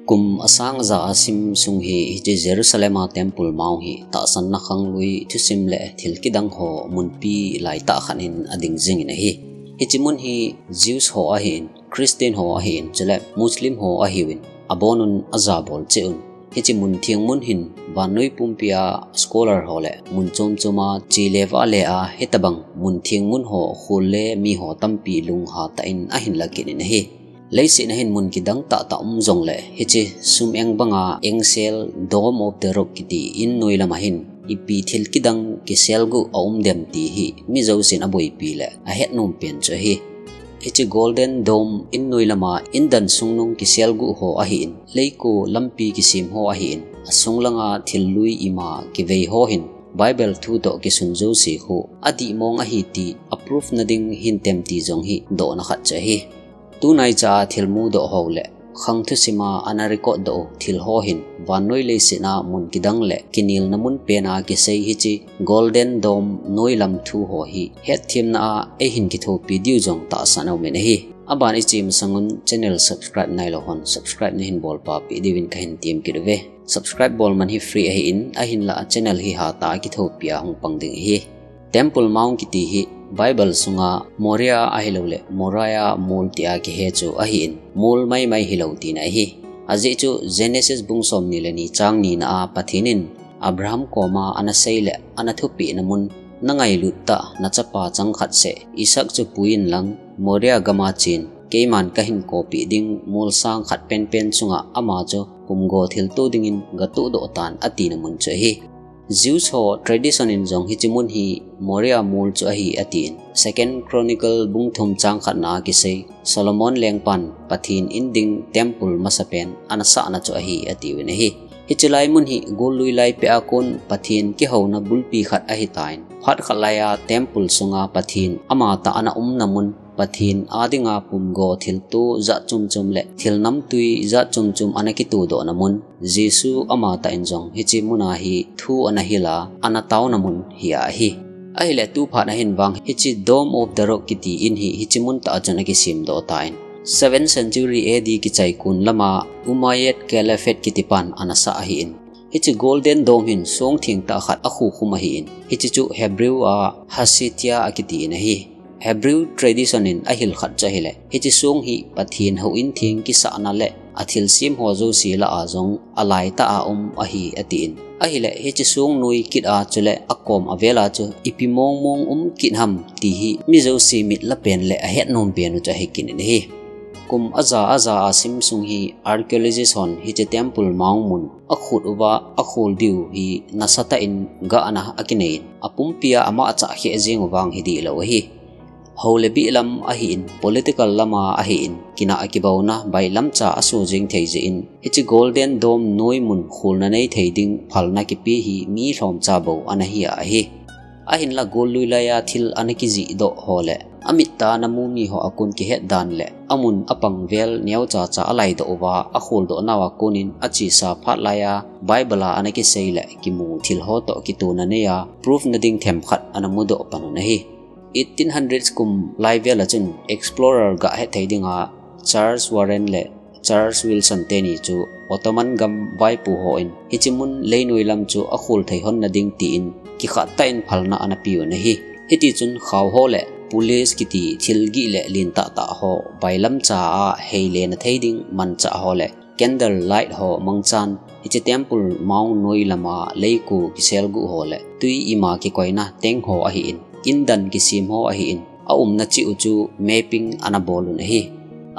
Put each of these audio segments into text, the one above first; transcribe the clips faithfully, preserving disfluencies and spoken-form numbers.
Kum asang aja asim sung hi hiche Jerusalem a Temple Mount hi tahsanna khanglui thusim le thil kidang ho munpi laitah khat in ading jingin ahi. Hiche mun hi Jews ho ahin, Christian ho ahin, chule Muslim ho ahiuvin, abonun ajabol cheh un. Hiche mun theng mun hin vannoi pumpia scholar ho le mun chom choma che le vale a hitabang mun theng mun ho khol le mi ho tampi lungha tah in ahin lakit in ahi. Leiset a hin mun kidang tahtah um jongle hiche sum eng banga engsel Dome of the Rock kiti in noi lama hin ipi thil kidang kiselguh aum dem ti hi mi jousen aboipi le ahetnom pen chu ahi. Hiche Golden Dome in noi lama indan sungnung kiselguh ho ahin, leiko lampi kisem ho ahin, asung langa thil lui ima kivei ho hin Bible thu toh kisun jouse khu adih mong ahi ti a proof nading hintem ti jong hi dohna khat chu ahi. Tunaicha a thil mudoh ho le khang thusima ana record doh u thil ho hin vannoi leiset a mun kidang le kinelna mun pen a kisei hiche Golden Dome noi lam thu ho hi hetthemna a eihin kithopi diu jong tahsan aumin ahi. Aban ichem sangun channel subscribe nailou hon subscribe nahin bolpeh diuvin kahin tem kit uve. Subscribe bol man hi free ahin, ahinlah channel hi hatah a kithopia hung pang ding ahi. Temple Mount kiti hi Bible sunga Moria ahilouleh Moriah mol tia kihe chu ahin, mol maimai hilou tina ahi. Ajeh chu Genesis bung somni le ni chang nina a Pathen in Abraham koma ana sei le ana thupehna mun, nangailut tah nachapa changkhat seh Isaac chu pui inlang Moria gama chen, keiman kahin kopeh ding mol sang khat penpen chunga ama chu pumgo thilto dingin gatoh doh tan atina mun chu ahi. Jews ho tradition in jong hiche mun hi Moria mol chu ahi atin. Second Chronicle bung thum chang khatna a kisei Solomon lengpan Pathen in ding temple masapen ana sahna chu ahi atiuvin ahi. Hiche lai mun hi gollui laipeh a kon Pathen kihouna bulpi khat ahitan. Phat khat laiya temple sunga Pathen amatah ana umna mun, Pathen a dinga pumgo thilto jat chomchom le thil namtui jat chomchom ana kitodohna mun, Jesu amatah in jong hiche muna hi thu ana hila, ana taona mun hi ahi. Ahileh tuphat a hin vang hiche Dome of the Rock kiti in hi hiche mun tah a chun akisem doh tan. Seventh century A D kichai kon lama Umayyad Caliphate kitipan ana sah ahin. Hiche Golden Dome hin song thengtah khat akhukhum ahin. Hiche chu Hebrew a Hasitia akitin ahi. Hebrew tradition in ahil khat chu ahileh, hiche song hi Pathen houin theng kisahna le athilsem ho jouse lah a jong alaitah a um ahi atin. Ahileh, hiche song noi kit a chule akom avel a chu ipi mong mong um kit ham ti hi mi jouse mit lapen le ahetnom pen u chu ahi kit in ahi. Kum aja aja a sim sung hi archaeologist hon hiche Temple Mount mun akhut uva akhol diu hi nasatah in gahna akinei in, apumpia amachah kheh jeng u vang hi dihlou ahi. Hou le bih lam ahin, political lama ahin, kinah a kibouna bailamcha aso jeng thei jeh in, hiche Golden Dome noi mun kholna nei thei ding phalna kipe hi mi lhomcha bou ana hi ahi. Ahinla gollui laiya thil ana kijihdoh ho le amit tah a ana mu mi ho a kon kihet dan le amun apang vel neocha cha alaidoh uva akholdoh nau a kon in achesa phat laiya Bible a ana kisei le kimu thil ho toh kitohna neiya proof nading themkhat ana mudoh pan un ahi. Eighteen hundreds kum lai vel a chun explorer gah hethei dinga Charles Warren le Charles Wilson teni chu Ottoman gam vaipo hon hiche mun leinoi lam chu akhol thei hon nading tin kikhahtah in phalna ana peuvin ahi. Hitichun khao ho le polish kiti thil gih le lentah tah ho bailamcha a heilena thei ding manchah ho le candle light ho mangchan hiche Temple Mount noi lama leiko kiselguh ho le tui ima kikoina teng ho ahin, indan kisem ho ahin, aumna cheh u chu mapping ana bol un ahi.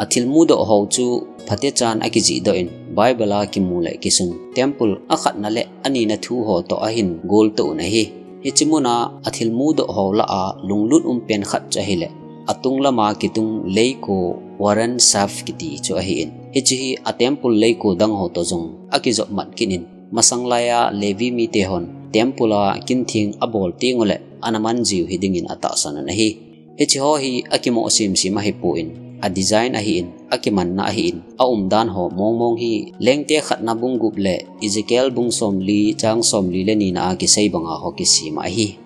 Athil mudoh ho chu phatechan akijihdoh in Bible a kimu le kisun temple akhatna le anina thu ho toh ahin goltoh un ahi. Hiche muna athil mudoh ho lah a lunglut um pen khat chu ahileh, atung lama kitung leiko Warren Sharp kiti chu ahin. Hiche hi a temple leiko dang ho toh jong akijop mat kit in, masang laiya Levi mite hon temple a kintheng abol teng uleh ana man jiu hi dingin atahsan un ahi. Hiche ho hi akimoh semsem ahipon, a design ahin, akimanna ahin, aumdan ho mongmong hi Lengte khatna bung gup le Ezekiel bung somli chang somli le nina a kisei banga ho kisem ahi.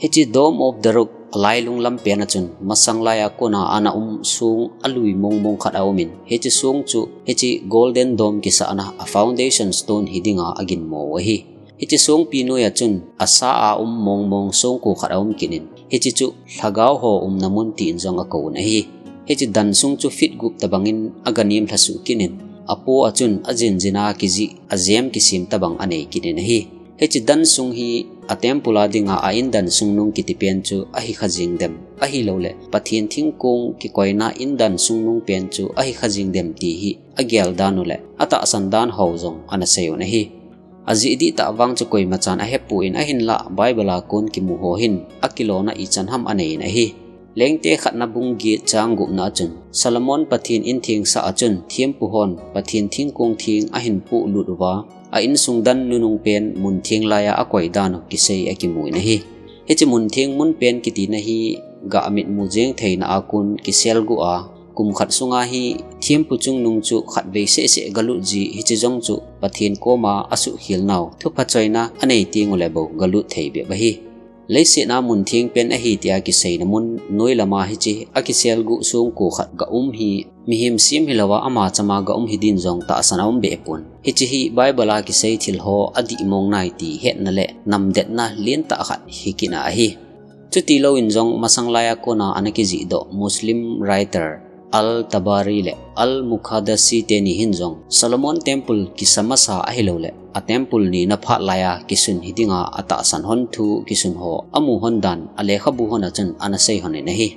Hiche Dome of the Rock Alailung lam pen a chun, masang lai a kona ana um song alui mong mong khat aumin, hiche song chu, hiche Golden Dome kisahna a foundation stone hi dinga aginmo u ahi. Hiche songpi noi a chun, asa a um mong mong songko khat aum kit in, hiche chu lhagao ho umna mun tin jong akou un ahi. Hiche dan sung chu feet gup tabangin aganem lhasuh kit in, apo a chun ajin jin a kijih, ajem kisem tabang anei kit in ahi. Hiche dan sung hi a temple a dinga a indan sung nung kiti pen chu ahi kha jing dem, ahilouleh Pathen thingkong kikoina indan sung nung pen chu ahi kha jing dem ti hi agel dan u le atahsan dan ho jong ana sei un ahi. Ajeh dihtah vang chu koima chan ahepon ahinlah Bible a kon kimu ho hin akilona ichan ham anei in ahi. Lengte khatna bung get chang gupna a chun, Solomon Pathen intheng sah a chun thempu hon Pathen thingkong theng ahin pohlut uva, a insung dan nunung pen mun theng laiya akoi dan u kisei akimu in ahi. Hiche mun theng mun pen kitina hi gah mitmu jeng theina a kon kiselguh a, kum khat sunga hi thempu chungnung chu khatvei seh seh galut ji, hiche jong chu Pathen koma asuhkhel nau thupha choina anei teng u le bou galut thei bep ahi. Leiset a mun theng pen ahi tia kiseina mun noi lama hiche akiselguh songko khat ga um hi, mihem sem hilouva ama chama ga um hi din jong tahsan aum behpon. Hiche hi Bible a kisei thil ho adih mong nai ti hetna le namdetna lentah khat hi kit na ahi. Chuti louvin jong masang laiya kona ana kijih doh Muslim writer Al-Tabari le Al-Muqaddasi teni hin jong Solomon Temple kisa masa ahilouleh a temple nina phat laiya kisun hi dinga atahsan hon thu kisun ho amu hon dan a lekhabu hon a chun ana sei hon in ahi.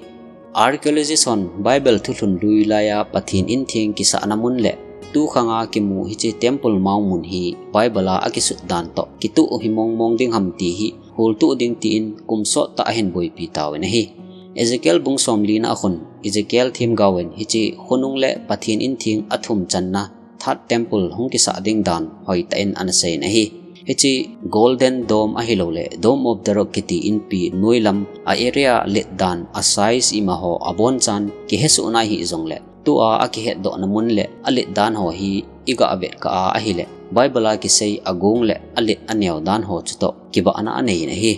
Archaeologist hon Bible thulhun lui laiya Pathen intheng kisahna mun le tukhanga kimu hiche Temple Mount mun hi Bible a akisut dan toh kitoh hi mong mong ding ham ti hi holtoh ding tin kum sottah ahin boipi tauvin ahi. Ezekiel bung somlina a khun, Ezekiel themgaovin hiche khonung le Pathen intheng athum channa Third Temple hung kisah ding dan hoitah in ana sei in ahi. Hiche Golden Dome ahilouleh Dome of the Rock kiti inpi noi lam a area let dan, a size ima ho abonchan kihesoh nai hih jongle, tua akihetdohna mun le alet dan ho hi igah vetkah a ahileh, Bible a kisei agong le alet aneo dan ho chutoh kibahna anei in ahi.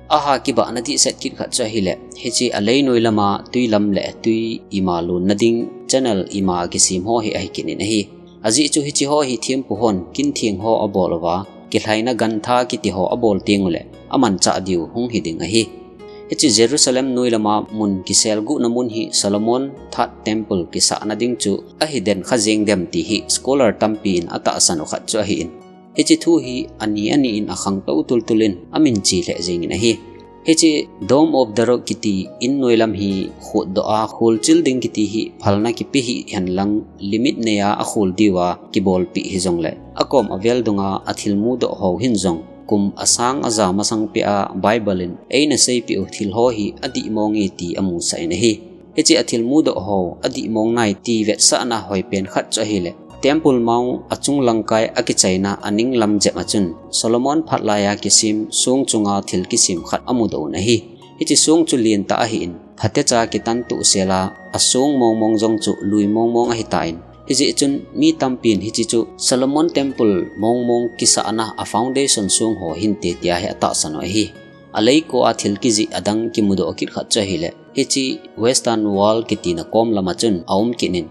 Aha kibahna dihset kit khat chu ahileh, hiche alei noi lama twi lam le twi ima lonna ding channel ima kisem ho hi ahi kit in ahi. Ajeh chu hiche ho hi thempu hon kintheng ho abol uva, kilhaina gantha kiti ho abol teng uleh amanchah diu hung hi ding ahi. Hiche Jerusalem noi lama mun kiselguhna mun hi Solomon Third Temple kisahna ding chu ahi den kha jeng dem ti hi scholar tampi in atahsan u khat chu ahin, hiche thu hi ani ani in akhangtou tultul in amin che lheh jeng in ahi. Hiche Dome of the Rock kiti in noi lam hi khutdoh a kholchil ding kiti hi phalna kipe hihen lang limit neiya akhol diuva kibolpeh hijongle, akom avel dunga athil mudoh ho hin jong kum asang aja masang peh a Bible in eina seipeh u thil ho hi adih mong e ti amusah in ahi. Hiche athil mudoh ho adih mong nai ti vetsahna hoipen khat chu ahileh, Temple Mount achung langkai akichaina aning lam jep a chun Solomon phat laiya kisem song chunga thil kisem khat amudoh un ahi. Hiche song chu lentah ahin, phatecha kitantoh sela, asong mong mong jong chu lui mong mong ahitan, hijeh chun mi tampin hiche chu Solomon Temple mong mong kisahna a foundation song ho hinte tia hi atahsan u ahi. Aleiko a thil kijih adang kimudoh kit khat chu ahileh, hiche Western Wall kitina kom lama chun aum kit in,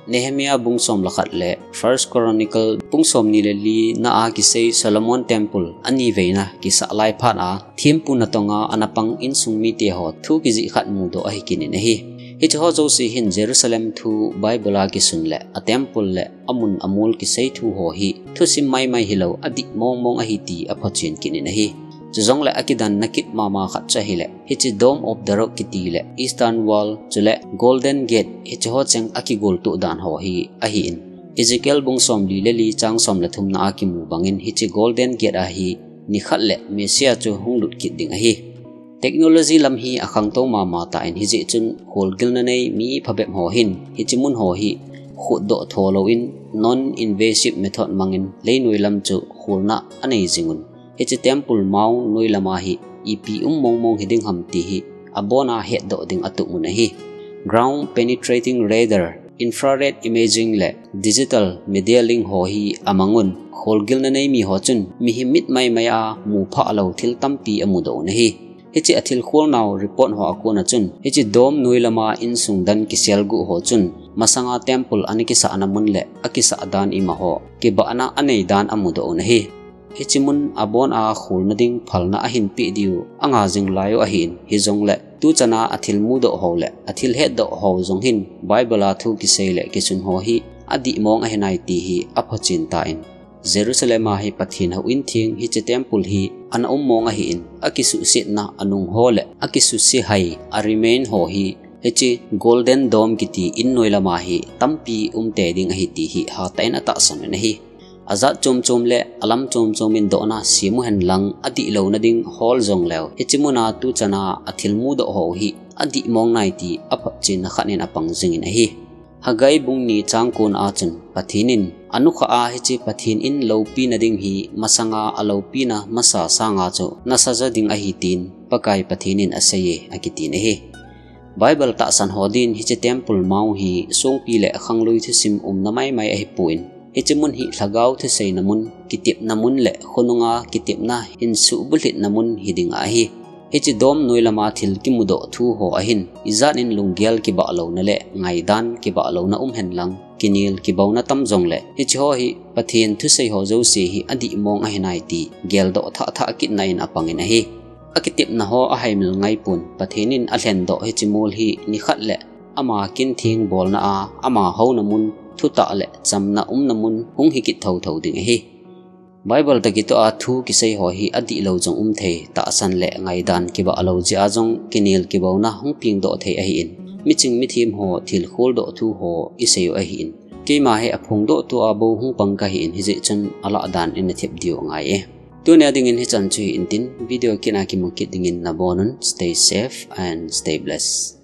Nehemiah bung som le khat le First Chronicle bung somni le lina a kisei Solomon Temple aniveina kisah lai phat a thempu natonga ana pang insung mite ho thu kijih khat mudoh ahi kit in ahi. Hiche ho jouse hin Jerusalem thu Bible a kisun le a temple le amun amol kisei thu ho hi thusim maimai hilou adih mong mong ahi ti aphochen kit in ahi. Chujongle akidanna kit mama khat chu ahileh, hiche Dome of the Rock kiti le Eastern Wall chule Golden Gate hiche ho cheng akigoltoh dan ho hi ahin, Ezekiel bung somli le li chang som le thumna a kimu bangin hiche Golden Gate a hi nikhat le Messiah chu hung lut kit ding ahi. Technology lam hi akhangtou mama tan hijeh chun kholgilna nei mi phabep ho hin hiche mun ho hi khutdoh tho louvin non-invasive method mangin leinoi lam chu kholna anei jing un. Hiche Temple Mount noi lama hi ipi um mong mong hi ding ham ti hi abona hetdoh ding atup un ahi. Ground penetrating radar, infrared imaging le digital modelling ho hi amang un. Kholgilna nei mi ho chun mihem mit maimai a muphah lou thil tampi amudoh un ahi. Hiche athil kholnau report ho a kona chun, hiche dome noi lama insung dan kiselguh ho chun, masanga temple ana kisahna mun le akisah dan ima ho kibahna anei dan amudoh un ahi. Hiche mun abon a kholna ding phalna ahin peh diu anga jing lai u ahin, hijongle tuchana athil mudoh ho le athil hetdoh ho jong hin Bible a thu kisei le kisun ho hi adih mong ahi nai ti hi aphochin tan, Jerusalem a hi Pathen houin theng hiche temple hi ana um mong ahin, akisuhsetna anung ho le akisuhse hai a remain ho hi hiche Golden Dome kiti in noi lama hi tampi umte ding ahi ti hi hatah in atahsan un ahi. Ajat chom chom le alam chom chom in dohna sem u hen lang adih louna ding hol jong leu, hiche muna tuchana athil mudoh ho hi adih mong nai ti aphotchenna khat in apang jingin ahi. Haggai bung ni chang ko na a chun Pathen in, anukha a hiche Pathen in loupina ding hi masanga aloupina masa sanga chu nasaja ding ahi tin Pakai Pathen in aseiye, akitin ahi. Bible tahsan ho din hiche Temple Mount hi songpi le khanglui thusim umna maimai ahipon, hiche mun hi lhagao thuseina mun, kitepna mun le khonunga kitepna hinsuh bulhitna mun hiding ahi. Hiche dome noi lama thil kimudoh thu ho ahin, ijat in lunggel kibah louna le ngaidan kibah louna um hen lang, kinel kibouna tam jongle, hiche ho hi Pathen thusei ho jouse hi adih mong ahi nai ti geldoh thah thah kitna in apangin ahi. Akitepna ho ahaimil ngaipon, Pathen in alhendoh hiche mol hi nikhat le ama kin theng bolna a, ama houna mun, thutah le chamna umna mun hung hi kit thotho ding ahi. Bible toh kitoh a thu kisei ho hi adih lou jong um thei, tahsan le ngaidan kibah lou jeh a jong kinel kibouna hung pengdoh thei ahin, miching mithem ho thil kholdoh thu ho isei u ahin, keima hi aphongdoh tua bou hung pang kahin, hijeh chun alah dan ina thep diu angai e. Tunia dingin hichan chu hi intin, video kit a kimu kit dingin nabonun, stay safe and stay blessed.